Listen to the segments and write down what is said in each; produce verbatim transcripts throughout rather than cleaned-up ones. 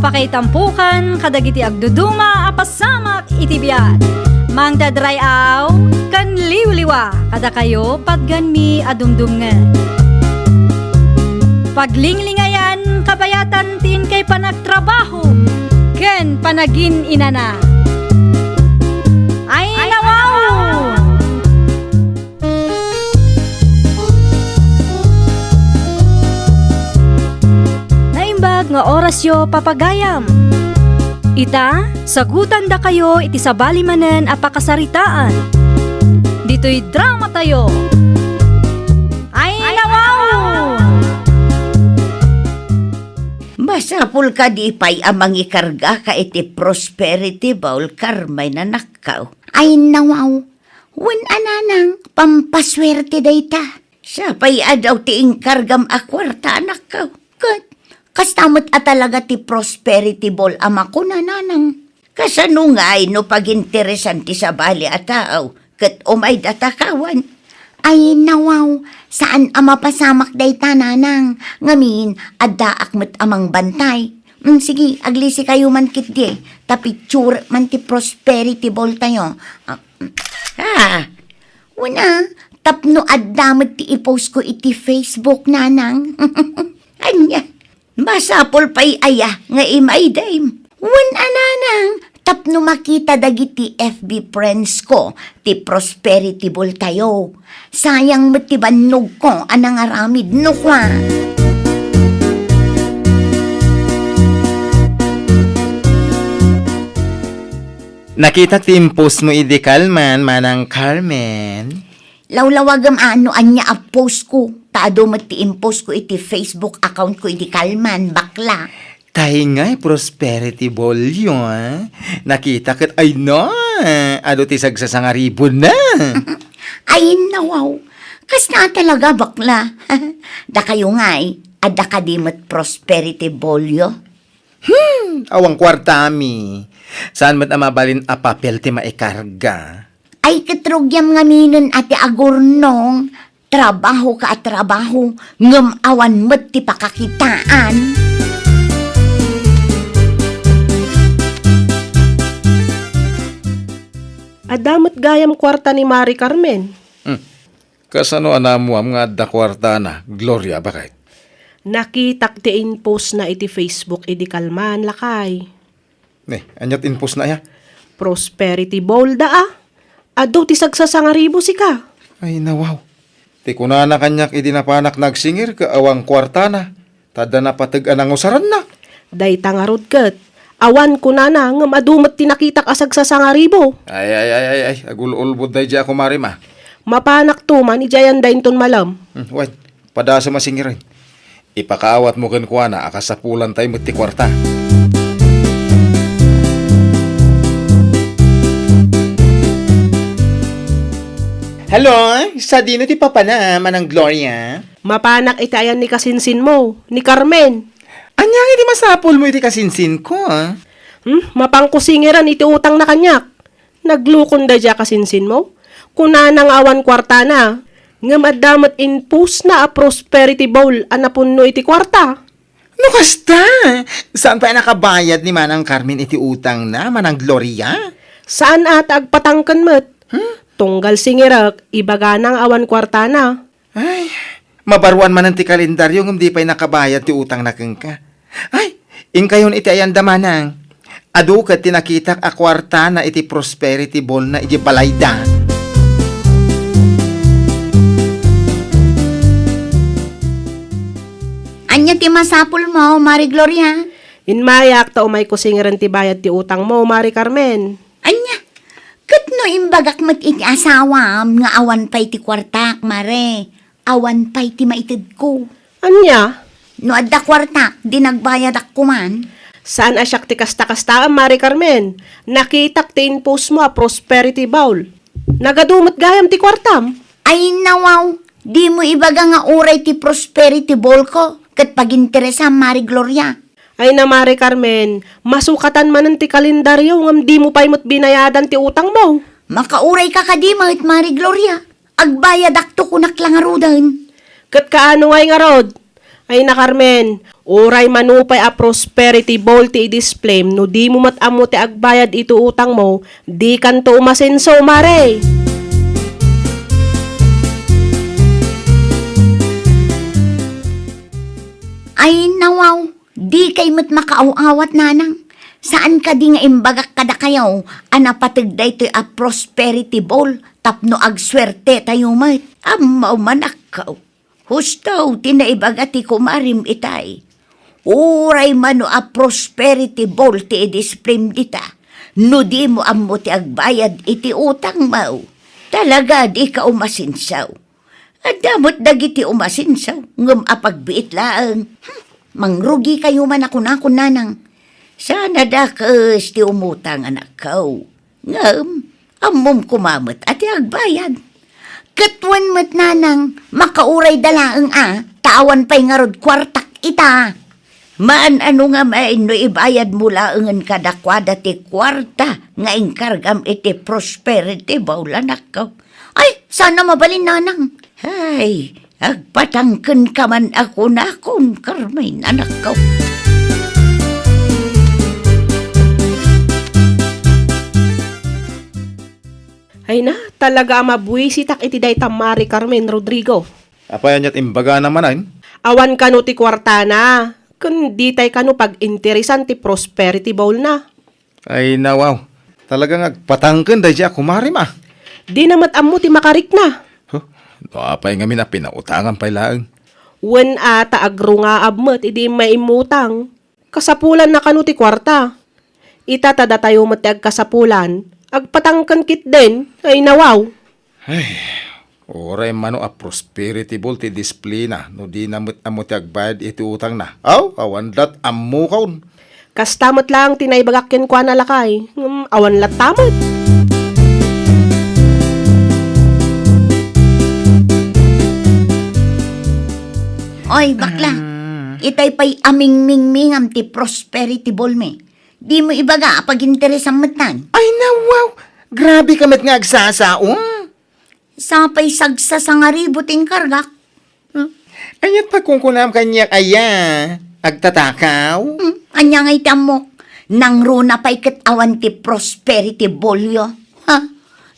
Pakaitampokan kadagiti agduduma a pasamak iti biag. Mangted ray-aw ken liwliwa kadakayo patganmi a dumdumngeg. Paglinglingayan kabayatan ti inkay panagtrabaho ken panagin-inana. Ay, nawaw! Naimbag nga orasyo, papagayam. Ita, sagutandakayo iti sabali manen a pakasaritaan. Ditoy dramatayo. Ay, nawaw! Masapul kadi pay a mangikargaka iti prosperity bowl, Carmen, anakko. Ay, nawaw. Wen a, nanang, pampasuerte dayta. Sapay a daw ti inkargam a kuarta, anakko. Ket, kasta met a talaga ti prosperity bowl a makuna, nanang. Kasano ngay no paginteresan ti sabali a tao ket umayda ta kawan? Ay, nawaw, saan a mapasamak dayta, nanang. Ngamin, addaak met a mangbantay. Mm, sige, aglisikayo man ketdi, ta picture man ti prosperity bowl tayo. Ah, mm. Ah, una, tapno adda met ti i-post ko iti Facebook, nanang. Ania? Masapul pay aya nga imaydem? Wen a, nanang, tapno makita dagiti F B friends ko ti prosperity bowl tayo. Sayang met ti bannogko a nangaramid no kua. Nakitak ti impostmo idi kalman, Manang Carmen. Lawlawagem a no ania a post ko, ta adu met ti impost ko iti Facebook account ko idi kalman, bakla. Tay ngay prosperity bowl yo, ah. Nakita ket ay na, adu ti sagsasangaribo na. Ay, nawaw. Kasta talaga, bakla. Dakayo ngay, adda kadi met prosperity bowl yo? Hmm, awan kuartami. Saan met a mabalin a papel ti maikarga? Ay, ket rugiam ngaminen a ti agurnong, trabaho ka a trabaho, ngem awan met ti pakakitaan. Adda met gayam kuarta ni Mari Carmen. Hmm. Kasano a naammuam nga adda kuartana, Gloria, baket? Nakitak ti inpostna iti Facebook idi kalman, lakay. Ne, ania ti inpostna aya? Prosperity bowl da, ah. Adu ti sagsasangaribo sika. Ay, nawaw. Ti kunana kaniak idi napanak nagsingir ket awan kuartana, ta adda napateg a nangusaranna. Dayta ngarud ket, awan kunana, ngem adu met ti nakitak a sagsasangaribo. Ay, ay, ay, ay, ay, agul-ulbod daydiay a kumarim, ah. Mapanakto man idiay anda inton malem. Hmm, wen, padasem a singiren. Ipakaawatmo kenkuana a kasapulan tayo met ti kuarta. Hello, sadino ti papana, Manang Gloria? Mapanak iti ayan ni kasinsinmo, ni Carmen. Ania nga iti masapulmo iti kasinsinko, ah? Hmm, mapanko singiran iti utangna kaniak. Naglukon daydiay a kasinsinmo? Kunana nga awan kuartana, ngem adda met inpostna a prosperity bowl a napunno iti kuarta. No kasta, saan pay a nakabayad ni Manang Carmen iti utangna, Manang Gloria? Saan a ta agpatangken met. Hmm? Tunggal singirek, ibagana nga awan kuartana. Ay, mabaruan manen ti kalendaryo ngem di pay nakabayad ti utangna kenka. Ay, inkayon iti ayanda, Manang. Adu ket ti nakitak a kuartana iti prosperity ballna iti balayda. Ania ti masapulmo, Mari Gloria? Immayak ta umayko singirek ti bayad ti utangmo, Mari Carmen. Ania? Ket no imbagak met iti asawam nga awan pay ti kuartak, Mare, awan pay ti maitedko. Ania? No adda kuartak, di nagbayadak koman. Saan a siak ti kasta-kastaem, Mari Carmen. Nakitak ti inpostmo a prosperity bowl. Nagadu met gayam ti kuartam. Ay, nawaw, dimo ibaga nga uray ti prosperity ballko ket paginteresam, Mari Gloria. Ay na, Mari Carmen, masukatan manen ti kalendaryo ngem dimo pay met binayadan ti utangmo. Makaurayka kadi met, Mari Gloria. Agbayadakto, kunak la ngaruden. Ket kaano ngay ngarud? Ay na, Carmen, uray mano pay a prosperity ball ti i-displayem, no dimo met ammo ti agbayad iti utangmo, dikanto umasenso, mare. Ay, nawaw, dikay met makaaw-awat, nanang. Saan kadi nga imbagak kadakayo a napateg daytoy a prosperity ball tapno agsuertetayo met? Ammo, manakkaw. Husto ti naibaga ti kumarim itay. Uray mano a prosperity ball ti i-displayem dita, no dimo ammo ti agbayad iti utangmo, talaga dika umasenso. Adda met dagiti umasenso, ngem apagbiit laeng. Hmm, mangrugikayo man a kunakon, nanang. Saan a dakes ti umutang, anakko. Ngem, ammom koma met a ti agbayad. Ket wen met, nanang, makaurayda laeng a, ta awan pay ngarud kuartak ita. Maan-ano ngamin no ibayadmo laengen kadakuada ti kuarta nga inkargam iti prosperity ball, anakko? Ay, saan a mabalin, nanang. Ay, agpatangkenka man a kunakon, Carmen, anakko. Ay na, talaga a mabuisitak iti dayta Mari Carmen, Rodrigo. Apay aniat imbagana manen? Awan kano ti kuartana, ken ditay kano pag-interesan ti prosperity ball na. Ay, nawaw. Talaga nga agpatangken daydiay a kumarim a. Dina met ammo ti makarikna. Huh? No apay ngamin a pinautangan pay laeng? Wen a ta agrungaab met idi immay immutang. Kasapulanna kano ti kuarta. Ita ta datayo met ti agkasapulan, agpatangken ketdin, ay nawaw. Ay, uray mano a prosperity ball ti displayna no dina met ammo ti agbayad iti utangna. Aw, awan lat ammokon. Kasta met laeng ti naibagak kenkuana, lakay. Ngem awan latta met. Oy, bakla. Ah. Itay pay a mingmingmingam ti prosperity ball mi. Dimo ibaga a pag-interesam met nan. Ay, nawaw! Grabe ka met nga agsasao. Sapay sagsasangaribu ti inkargak. Hmm? Aniat pagkunkunam kaniak aya? Agtatakaw? Hmm, ania ngay ti ammok? Nangruna pay ket awan ti prosperity ballyo. Ha?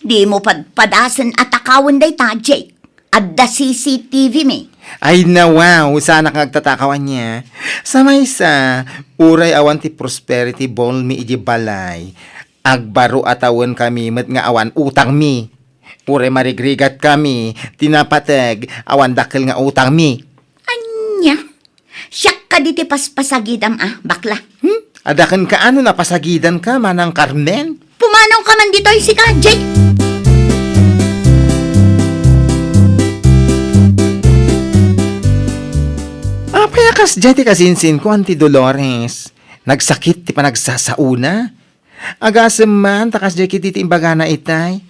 Dimo padpadasen a takawen dayta, Jake. Adda C C T V mi. Ay, nawaw, saanak nga agtatakaw ania. Sa maysa, uray awan ti prosperity ball mi idiay balay, agbaro a tawen kami met nga awan utang mi. Uray marigrigat kami, ti napateg, awan dakkel nga utang mi. Ania? Siak kadi ti paspasagidam a, bakla. Hmm? Adda kenka a no napasagidanka, Manang Carmen? Pumanaw ka man ditoy, sika, Jake. Apay a kasdiay ti kasinsinko, Auntie Dolores? Nagsakit ti panagsasaona? Agasem man, ta kasdiay ketdi ti imbagana itay.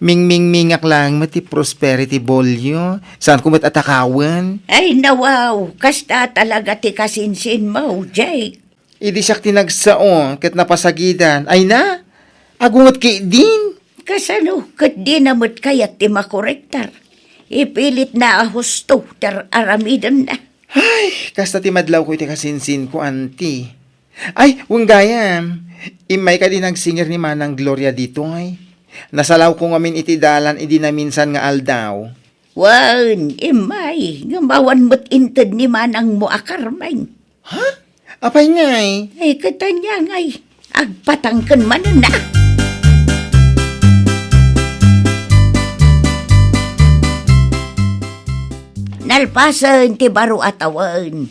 Mingmingmingak laeng met ti prosperity ballyo. Saanko met a takawen. Ay, nawaw, kasta talaga ti kasinsinmo, Jake. Idi siak ti nagsao ket napasagidan, ay na, agunget ketdin. Kasano ket dina met kayat ti makorektar? Ipilitna a husto ti ar-aramidenna. Ay, kasta ti madlawko iti kasinsinko, Auntie. Ay, wen gayam, immay kadi nagsingir ni Manang Gloria ditoy? Nasalawko ngamin iti dalan idi naminsan nga aldaw. Wen, immay, ngem awan met inted ni manangmo a Carmen. Ha? Apay ngay? Ay, ket ania ngay, agpatangken manen a. Nalpasen ti baro a tawen.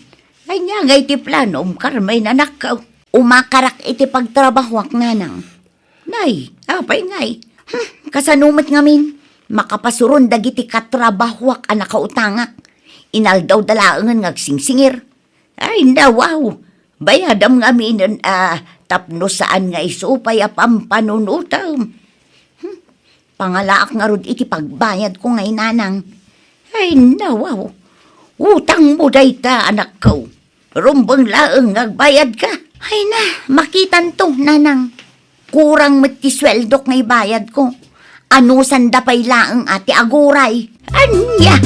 Ania ngay ti planom, Carmen, anakko? Umakarak iti pagtrabahoak, nanang. Nay, apay ngay? Hmm, kasano met ngamin? Makapasuron dagiti katrabahoak a nakautangak. Inaldawda laengen nga agsingsingir. Ay, nawaw! Bayadam ngaminen a tapno saan nga isu pay a pampanunotem. Hmm, pangalaak ngarud iti pagbayadko ngay, nanang. Ay, nawaw! Utangmo dayta, anakko. Rumbeng laeng nga agbayadka. Ay na, makitanto, nanang. Kurang met ti sueldok nga ibayadko. Anusanda pay laeng a ti aguray. Ania?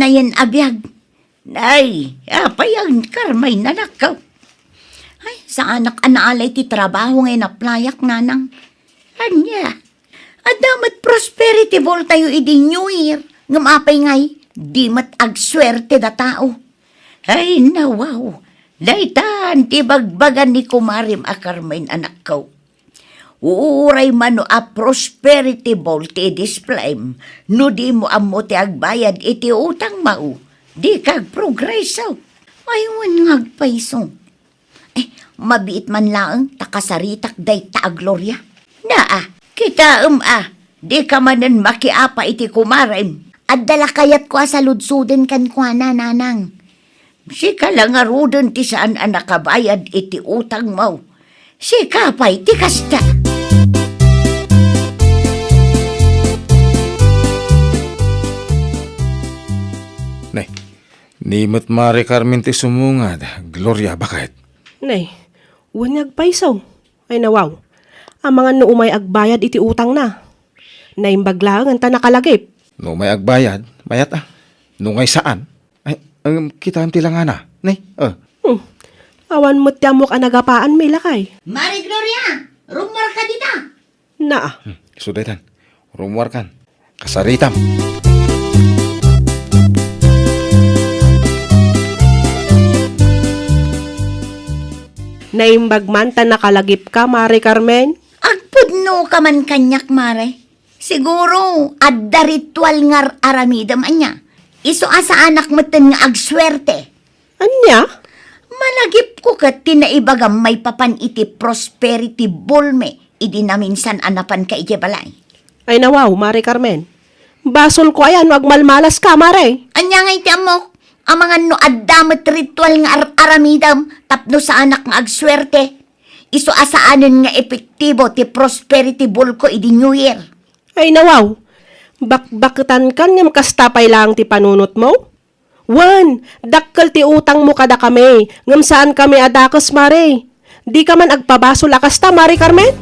Ayan a biag. Ay, apay a Carmen, anakko? Ay, saanak a naalay ti trabaho nga inaplayak, nanang. Ania? Adda met prosperity ball tayo idi New Year. Ngem apay ngay, di met agsuerte da tao. Ay, nawaw. Daytan ti bagbagan ni kumarem a Carmen, anakko. Uray mano a prosperity ball ti i-displayem no dimo ammo ti agbayad iti utangmo, dika agprogreso. Ay, wen nga agpayso. Eh, mabiit man laeng ta kasaritak dayta a Gloria. Naa, kitaem a, dika manen makiapa iti kumarem. Adda la kayatko a saludsoden kenkuana, nanang. Sika la ngaruden ti saan a nakabayad iti utangmo. Sika pay ti kasta. Nay, ni met Mare Carmen ti sumungad, Gloria, baket. Nay, wen nga agpayso. Ay, nawaw. Amangan no umay agbayad iti utangna. Naimbag laeng ta nakalagip. No umay agbayad, mayat a. No ngay saan, ay, em, kitaem ti langana. Nay, eh. Hmm. Awan met ti ammok a nagapaanmi, lakay. Mare Gloria, rummuarka dita. Naa. Hmm, isu daytan. Rummuarkan. Kasaritam. Naimbag man ta nakalagipka, Mare Carmen? Agpudnoka man kaniak, Mare. Siguro, adda ritual nga ar-aramidem, ania. Isu a saanak metten nga agsuerte. Ania? Malagipko ket ti naibagam maipapan iti prosperity ballmi idi naminsan a napanka idiay balay. Ay, nawaw, Mare Carmen. Basolko aya no agmalmalaska, Mare? Ania ngay ti ammok? Amangan no adda met ritual nga ar-aramidem tapno saanak nga agsuerte. Isu a saanen nga epektibo ti prosperity ballko idi New Year. Ay, nawaw. Bakbaketankan ngem kasta pay laeng ti panunotmo? Wen, dakkel ti utangmo kadakami, ngem saankami a dakes, Mare. Dika man agpabasol a kasta, Mare Carmen?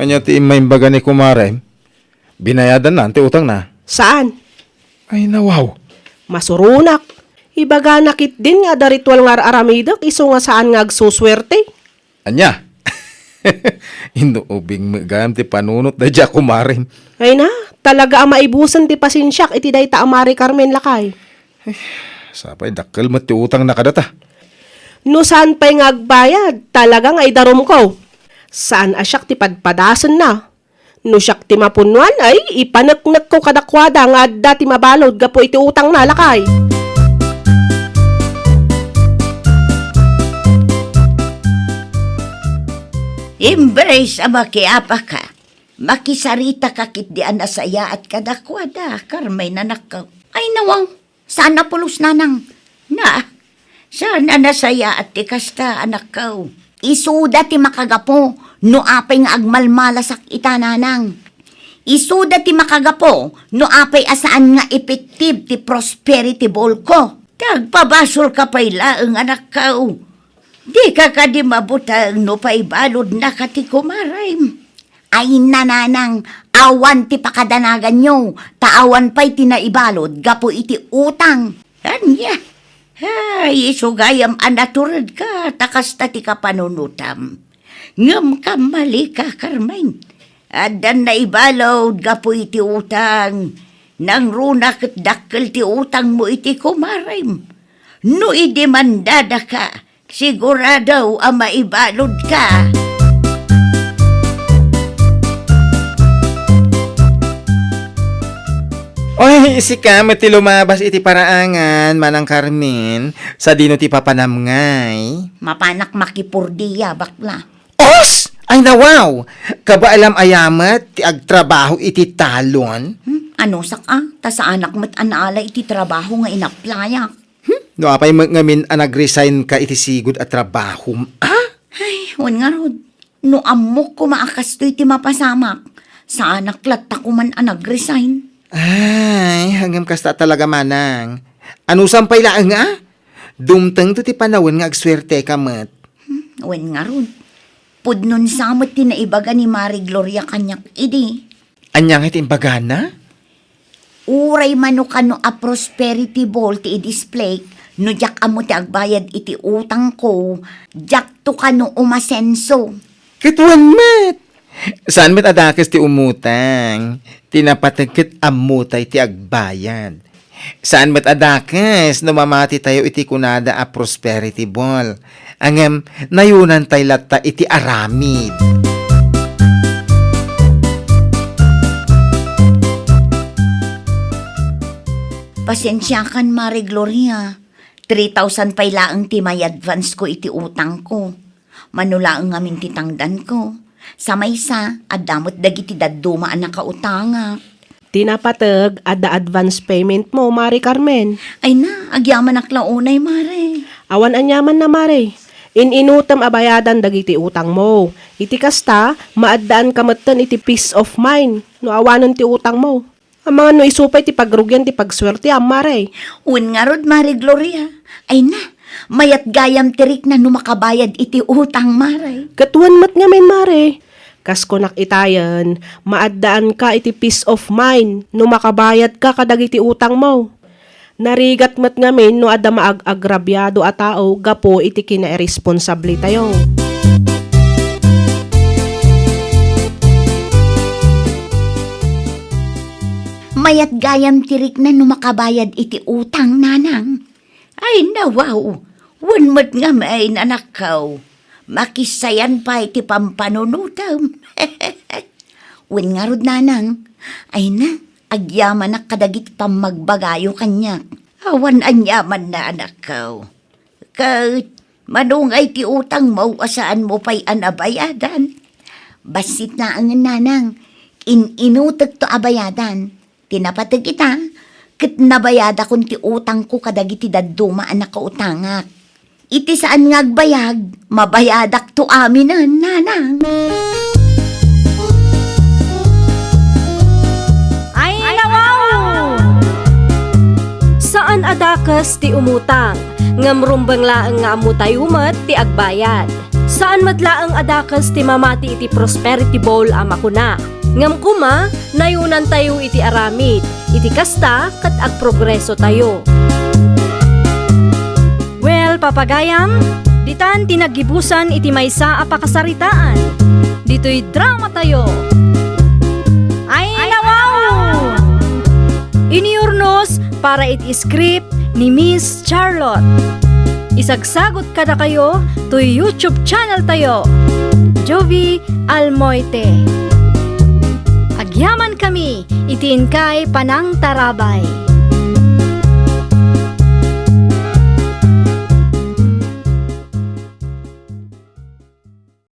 Ania ti immaimbaga ni kumarem? Binayadanna ti utangna? Saan? Ay, nawaw. Masuronak. Ibagana ketdin nga adda ritual nga ar-aramidek isu nga saan nga agsusuerte. Ania? Inno ubing met gayam ti panunot daydiay a kumarem. Ay na, talaga a maibusen ti pasensiak iti dayta a Mare Carmen, lakay. Sapay dakkel met ti utangna kadata. No saan pay nga agbayad, talaga nga idarumko. Saan a siak ti padpadasenna. No siak ti mapunnoan, ay, ipaneknekko kadakuada nga adda ti mabalud gapu iti utangna, lakay. Imbes a makiapaka, makisaritaka ketdi a nasayaat kadakuada, Carmen, anakko. Ay, nawaw. Saan a pulos, nanang. Na, saan a nasayaat ti kasta, anakko. Isuda ti makagapu no apay nga agmalmalasak ita, nanang. Isuda ti makagapu no apay a saan nga effective ti prosperity ballko. Ta agpabasolka pay laeng, anakko. Dika kadi mabuteng no paibaludnaka ti kumarem. Ay, nanang, awan ti pakadanaganyo, ta awan pay ti naibalud gapu iti utang. Ania? Ay, isu gayam a naturedka, ta kasta ti kapanunotam. Ngem kammalika, Carmen. Addan naibalud gapu iti utang. Nangruna ket dakkel ti utangmo iti kumarem. No idemandadaka, sigurado a maibaludka. Oy, sika met ti lumabas iti paraangan, Manang Carmen, sadino ti papanam ngay? Mapanak makipurdia, bakla. Os! Ay, nawaw! Kabaelam aya met ti agtrabaho iti talon? Hmm? Anusak a? Ta saanak met a naala iti trabaho nga inaplayak. Hmm? No apay met ngamin a nag-resignka iti sigud a trabahom, a? Ay, wen ngarud. No ammok koma a kastoy ti mapasamak, saanak latta koman a nag-resign. Ay, ngem kasta talaga, manang. Anusam pay laeng a? Dumtengto ti panawen nga agsuerteka met. Hmm, wen ngarud. Pudno sa met ti naibaga ni Mare Gloria kaniak idi. Ania ngay ti imbagana? Uray mano kano a prosperity ball ti i-display, no diak ammo ti agbayad iti utangko, diakto kano umasenso. Ket wen met. Saan met a dakes ti umutang, ti napateg ket ammotay ti agbayad. Saan met a dakes no mamatitayo iti kunada a prosperity ball. Ngem nayunantay latta iti aramid. Pasensiakan, Mare Gloria. Three thousand pay laeng ti may-advance ko iti utangko. Mano laeng ngamin ti tangdanko. Sa maysa, adda met dagiti dadduma a nakautangak. Ti napateg, adda advance payment mo, Mare Carmen. Ay na, agyamanak la unay, Mare. Awan aniamanna, Mare. In-inutem a bayadan dagiti utang mo. Iti kasta, maaddaanka metten iti peace of mind no awanen ti utang mo. Amangan no isu pay ti pagrugian ti pagsuerteam, Mare. Wen ngarud, Mare Gloria. Ay na, mayat gayam ti rikna no makabayad iti utang, Mare. Ket wen met ngamin, Mare. Kas kunak itayen, maaddaanka iti peace of mind no makabayadka kadagiti utang mo. Narigat met ngamin no adda maag-agrabiado a tao gapu iti kinairresponsabletayo. Mayat gayam ti rikna no makabayad iti utang, nanang. Ay, nawaw. Wen met ngamin, anakko. Makissayan pay ti pampanunotem. Wen ngarud, nanang. Ay na, agyamanak kadagiti pammagbagayo kaniak. Awan aniamanna, anakko. Ket, mano ngay ti utangmo a saanmo pay a nabayadan? Bassit laengen, nanang. In-inutekto a bayadan. Ti napateg ita, ket nabayadakon ti utangko kadagiti dadduma a nakautangak. Iti saan nga agbayag, mabayadakto aminen, nanang. Ay, nawaw! Saan a dakes ti umutang, ngem rumbeng laeng nga ammotayo met ti agbayad. Saan met laeng a dakes ti mamati iti prosperity ball a makuna. Ngem koma, nayunantayo iti aramid. Iti kasta, ket agprogresotayo. Well, papagayam, ditan ti naggibusan iti maysa a pakasaritaan. Ditoy dramatayo. Ay, nawaw! Inurnos para iti script ni Miss Charlotte. Isagsagot kadakayo toy YouTube channel tayo, Jovie Almoite. Agyaman kami iti inkay panangtarabay.